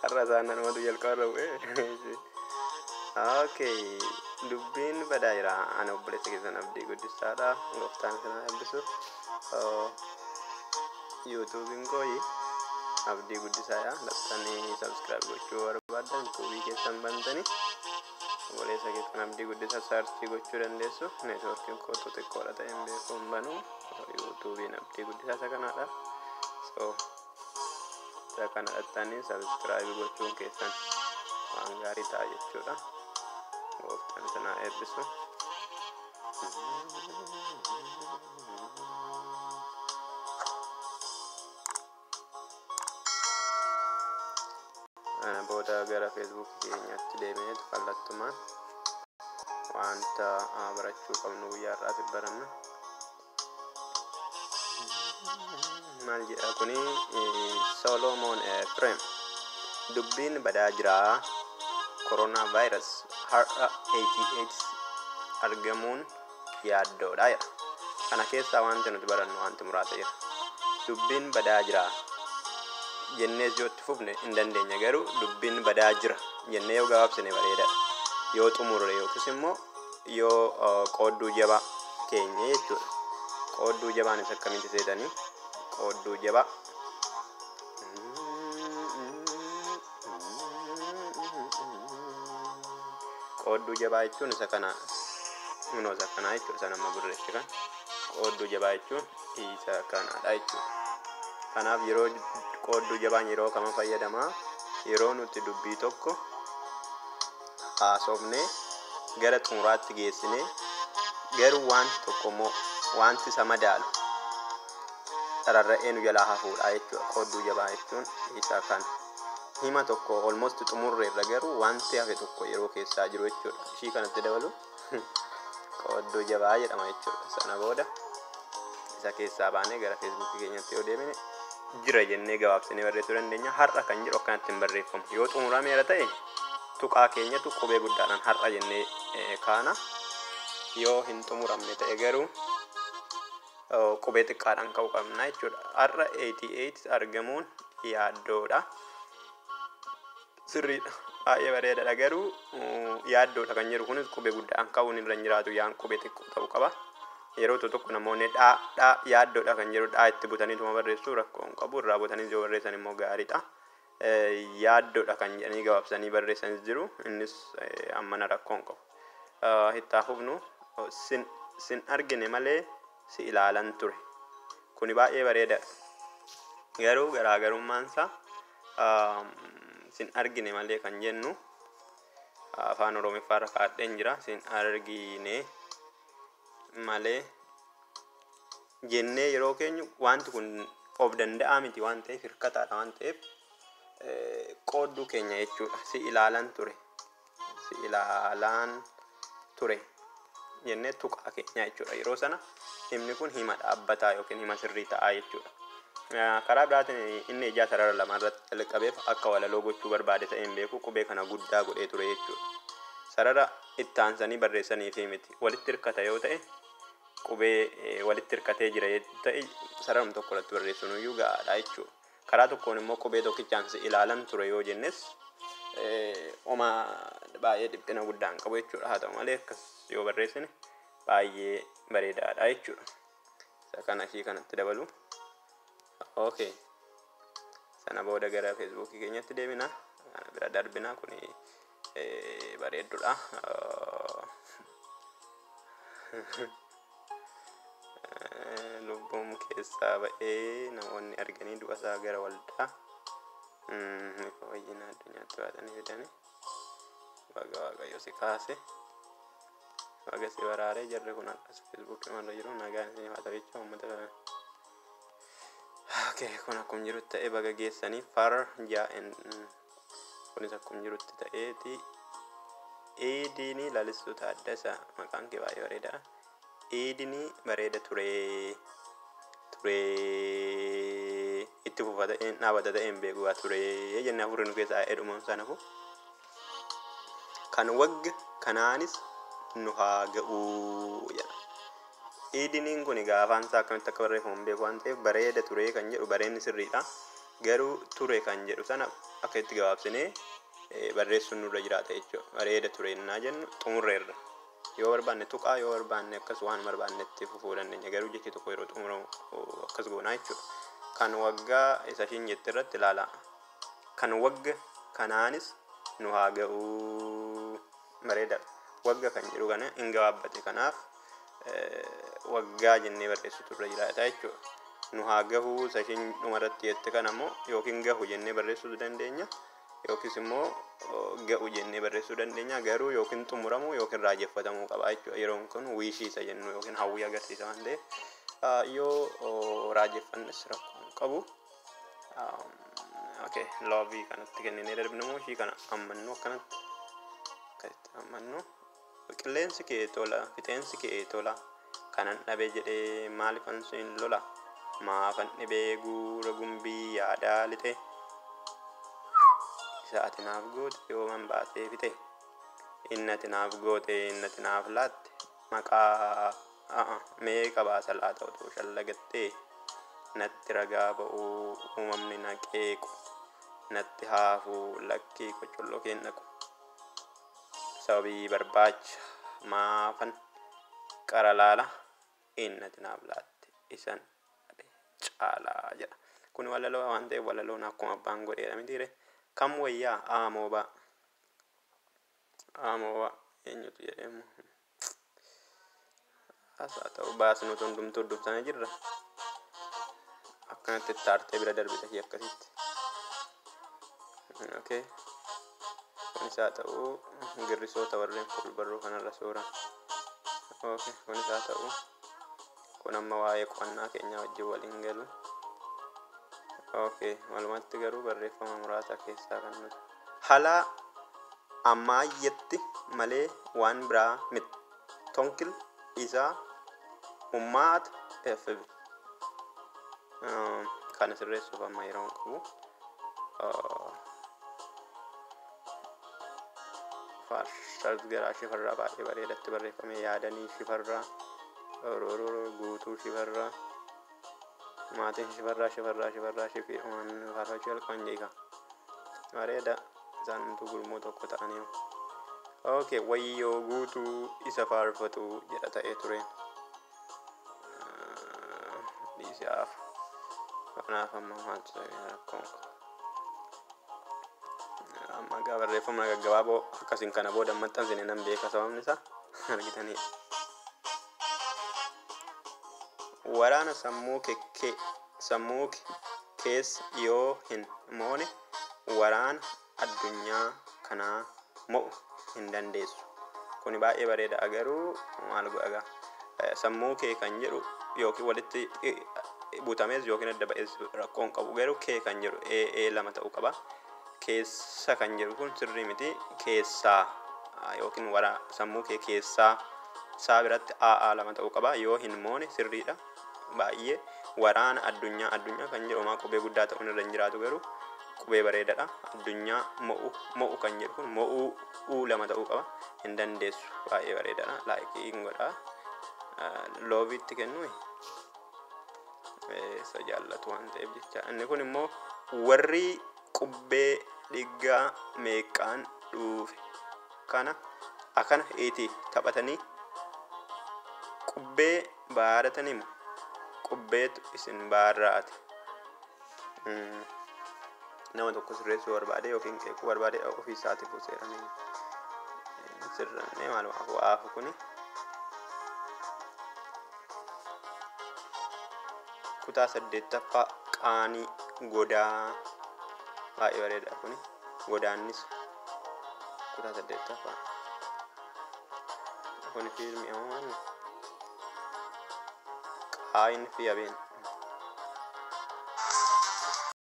Har'a isaan namatu jalqaba irra bu'ee. Okay, dubbiin badaa jira. Ana obboleessa keessan Abdii Guddisaadha. Gooftaan isin haa eebbisu. Yuutuubiin kooyi Abdii Guddisaadha. Laftanii subscribe gochuu barbaaddan yuutuubii keessan bantanii obboleessa keessan Abdii Guddisaa search gochuu dandeessu. Neetwoorkiin kootu xiqqoodha ta'e hin beeku hin banu. Yuutuubiin Abdii Guddisaa isa kanaadha. So isa kana dhattanii subscribe gochuun keessan waan gaarii ta'a jechuudha. Gooftaan isin haa eebbisu. Kana booda gara feesbuukii keenyaatti deebineetu kallattumaan wanta barachuu qabnu guyyaa har'aatiif baranna. Maal jedha kuni? Solomon Efrem. Dubbiin badaa jira. Koronaa vaayirus har'a 88 argamuun yaaddoodha jedha. Kana keessaa wanti nuti barannu wanti muraasa jira. Dubbiin badaa jira jennees yoo itti fufne hin dandeenya, garuu dubbiin badaa jira jennee yoo gabaabsine bareedaadha. Yoo xumurre yookiis immoo yoo qoodduu jabaa keenya jechuudha. Qoodduu jabaanis akkamitti seetanii? Qoodduu jabaa. Qoodduu jabaa jechuun isa kana, kunoo isa kanaa jechuudha. Isa nama gurreesse kan qoodduu jabaa jechuun isa kanaadha jechuudha. Kanaaf yeroo qoodduu jabaan yeroo kama fayyadamaa? Yeroo nuti dubbii tokko haasofnee gara xumuraatti geessinee, garuu wanti tokko immoo wanti isa madaalu rarra'ee nu jalaa hafuudha jechuudha. Qoodduu jabaa jechuun isa kana. Hima tokko almost xumurreerra, garuu wanti hafe tokko yeroo keessaa jiru jechuudha. Ishii kanatti dabalu qoodduu jabaa jedhama jechuudha. Sana booda isa keessaa baanee gara feesbuukii keenyatti yoo deemine jira jennee gabaabsinee barreessuu dandeenya. Har'a kan jedhu akkanatti hin barreeffamu. Yoo xumurameera ta'e tuqaa keenyatu qubee guddaadhaan har'a jennee kaana. Yoo hin xumuramne ta'e garuu qubee xiqqaadhaan ka'uu qabna jechuudha. Har'a 88 argamuun yaaddoodha. Sirriidha. Baay'ee bareedaadha, garuu yaaddoodha kan jedhu kunis qubee guddaadhaan ka'uun irra hin jiraatu, yaan qubee xiqqoo ta'uu qaba. Yeroo tokko tokko namoonni dhaa dhaa yaaddoodha kan jedhu dhaa itti butaniituma barreessu, rakkoo hin qabu. Irraa butanii yoo barreessan immoo gaariidha. Yaaddoodha kan jedhanii gabaabsanii barreessanis jiru. Innis ammana rakkoo hin qabu. Itti fufnu. Sin argine malee si ilaalan ture. Kuni baay'ee bareedaadha. Garuu garaagarummaan isaa sin argine malee kan jennu afaan Oromiffaarra kaa'adheen jira. Sin argine malee jennee yeroo keenyu wanti kun of danda'aa miti waan ta'eef, hirkataadha waan ta'eef, qoodduu keenya jechuudha. Si ilaalan ture. Si ilaalaan ture jennee tuqaa keenya jechuudha. Yeroo sana himni kun hima dhaabbataa yookiin hima sirrii ta'aa jechuudha. Karaa biraatiin inni ijaa sarara lama irratti jalqabeef akka walaloo gochuu barbaade ta'e hin beeku, qubee kana guddaa godhee ture jechuudha. Sarara itti aansanii barreessanii fi miti. Walitti hirkata yoo ta'e, qubee walitti hirkatee jira yoo ta'e, sararuma tokko irratti barreessuun iyyuu gahaadha jechuudha. Karaa tokkoon immoo qubee tokkichaan si ilaalan ture yoo jennes homaa baay'ee dhiphina guddaa hin qabu jechuudha. Haa ta'u malee akkas yoo barreessine baay'ee bareedaadha jechuudha. Isa kana ishii kanatti dabalu. Okay. Sana booda gara feesbuukii keenyatti deemina. Kana bira darbina, kuni bareedduudha. Lubbuun keessaa ba'ee namoonni arganii du'a isaa gara waldaa ifa fayyina addunyaatti baatanii fidanii. Baga Waaqayyo si kaase. Baga si baraaree. Jarri kun har'as feesbuukii irra jiru. Nagaan isiniif haa ta'u jechuudha uummata kana. Okay, kun akkuma jirutti ta'ee baga geessanii far jaa'en, kunis akkuma jirutti ta'eeti. Iidinii Lalistuu Taaddasaa, maqaan kee baay'ee bareedaadha. Iidinii bareeda ture ture itti fufa ta'een dhaabata ta'een beeku ture jennee hafuurri nu keessaa hedhuma sanafu. Kan wagga kanaanis nu haa ga'uu jedha. Iidiniin kun egaa afaan isaa akkamitti akka barreeffamu hin beeku waan ta'eef, bareeda ture kan jedhu bareenni sirriidha. Garuu ture kan jedhu sana akka itti gabaabsinee barreessuun nurra jiraata jechuudha. Bareeda ture innaa jennu xumurreerra. Yoo barbaanne tuqaa, yoo barbaanne akkas waan barbaannetti fufuu dandeenya. Garuu jechi tokko yeroo xumuramu akkas goonaa jechuudha. Kan waggaa isa ishiin jette irratti ilaalaa. Kan wagga kanaanis nu haa ga'uu, bareedaadha. Wagga kan jedhu kana hin gabaabbate, kanaaf waggaa jennee barreessutu irra jiraata jechuudha. Nu haa gahuu isa ishiin dhumarratti jette kana immoo yookiin gahu jennee barreessuu dandeenya, yookiis immoo ga'u jennee barreessuu dandeenya. Garuu yookiin xumuramuu yookiin raajeffatamuu qaba jechuudha. Yeroon kun wish isa jennu yookiin hawwii agarsiisa waan ta'eef, yoo raajeffannes rakkoo hin qabu. Okay, love kanatti kenninee darbinu immoo ishii kana ammannu, akkanatti akkasitti ammannu. Qilleensi kee tola, fixeensi kee tola, kanan dhabe jedhee maaliifan siin lola, maafan dhibee guura gumbii yaadaa lixe, isa ati naaf goote yooman baasee fixe, inni ati naaf goote, inni ati naaf laatte, maqaa meeqa baasa laata otoo shallagattee, natti ragaa ba'uu uumamni na qeequ, natti haafuu lakkii qocolloo keen dhaqu, sababii barbaacha maafan qara laala, inni ati naaf laatte isan dhabe caalaa jedha. Kun walaloo waan ta'eef walaloon akkuma abbaan godheedha mitiire. Kam wayyaa aamoobaa? Aamoobaa eenyutu jedhemu? Asaa ta'u baasnuutu hundumtuu dubbisanii jirra. Akkanatti itti aartee bira darbite ishee akkasitti. Okay. Kunis haa ta'u, girrisoota warreen fuulbarruu kanarra suuraa. Okay. Kunis haa ta'u. Kun amma waa'ee qo'annaa keenyaa wajjin waliin galu. Okay. Walumatti garuu barreeffama muraasa keessaa kan nuti. Halaa ammaayyatti malee waan biraa miti. Tonkil isaa ummaata FB. Kana sirreessuuf amma yeroo hin qabu. Faarsaa Shifarraa baay'ee bareedatti barreeffame, yaadanii Shifarraa, guutuu Shifarraa, maatiin Shifarraa, Shifarraa, Shifarraa, shifii waan faarfachuu jalqaban jeeka. Bareeda, isaan hunduu gurmuu tokko ta'anii. Okay, wayyoo guutuu isa faarfatu jedha ta'ee ture. Dhiisaaf. Kanaaf amma maaltu ta'e, rakkoon qaba. Amma egaa barreeffama gaggabaaboo akkasiin kana booda maxxansine nan beeka, sababni isaa argitanidha. Waraana sammuu kee sammuu keessa yoo hin moone, waraana addunyaa kanaa mo'u hin dandeessu. Kuni baay'ee bareeda, garuu maal godha egaa, sammuu kee kan jedhu yookiin walitti butamees yookiin adda ba'ees rakkoo hin qabu, garuu kee kan jedhu ee lama ta'uu qaba. Keessa kan jedhu kun sirrii miti, keessaa yookiin wara sammuu kee keessaa isaa biratti AA lama ta'uu qaba. Yoo hin moone sirriidha baay'ee. Waraana addunyaa, addunyaa kan jedhu homaa qubee guddaa ta'uun irra hin jiraatu, garuu qubee bareedaadha. Addunyaa mo'u, mo'u kan jedhu kun mo'uu uu lama ta'uu qaba. Hin dandeessu, baay'ee bareedaadha. Like hin godhaa. Love itti kennu isa jaallatu waan ta'eef jecha. Inni kun immoo warri qubbee dhiggaa meeqaan dhuufe kana akana itti taphatanii qubbee baaratanimu, qubbeetu isin baarraate. Nama tokko sirreessuu barbaade yookiin qeequu barbaade ofii isaatiif seeranii sirrannee maalumaaf waafu kuni. Kutaa saddeettaffaa qaanii godaa, baay'ee bareeda kuni, godaannisa kutaa saddeettaffaa kuni fiilmii ammoo qaayin fi abeen.